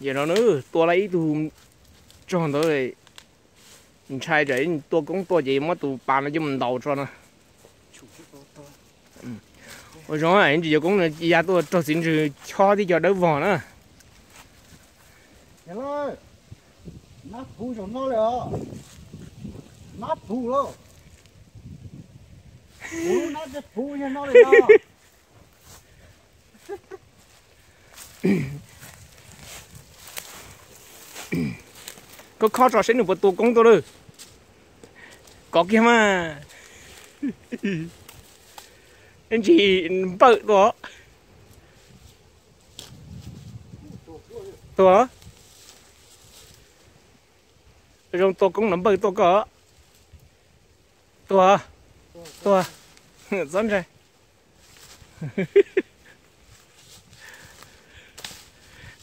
Yam no na, tua lawm ib tug tsog ntawd, ntshai tsam tua koob tuaj ces muab tus pas no coj mus ntaus tso no. Ua zoo, ntsis cov koob no ya tuaj raug txiv ntsws chob tib co dawb vog na. Nab phuv zaum no li os. Nab phuv lauj. Kuv lub nab tej phuv yog no li no. Koj khob tso seb nws puas tua koob tuaj lawm. Kov kiag mas. Ntsis npawj tuaj. Tuaj. Zoo tua koob no npawj tuaj koj. Tuaj. Tuaj. Txhob ntshai.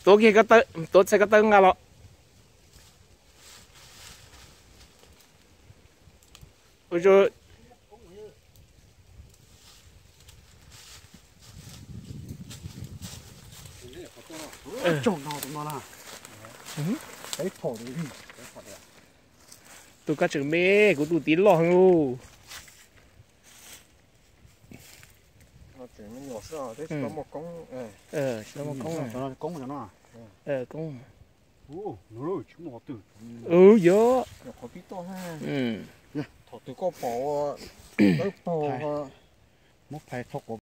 Tuav kiag ko taw, tuav txhais ko taw nqa los. Tus kab tseem me, kuv tus tiv loj heev lauj. Tsis tau muaj koob. Koob. Yog. Thaum twg koj pom dawb paug, muab phais txhob quav.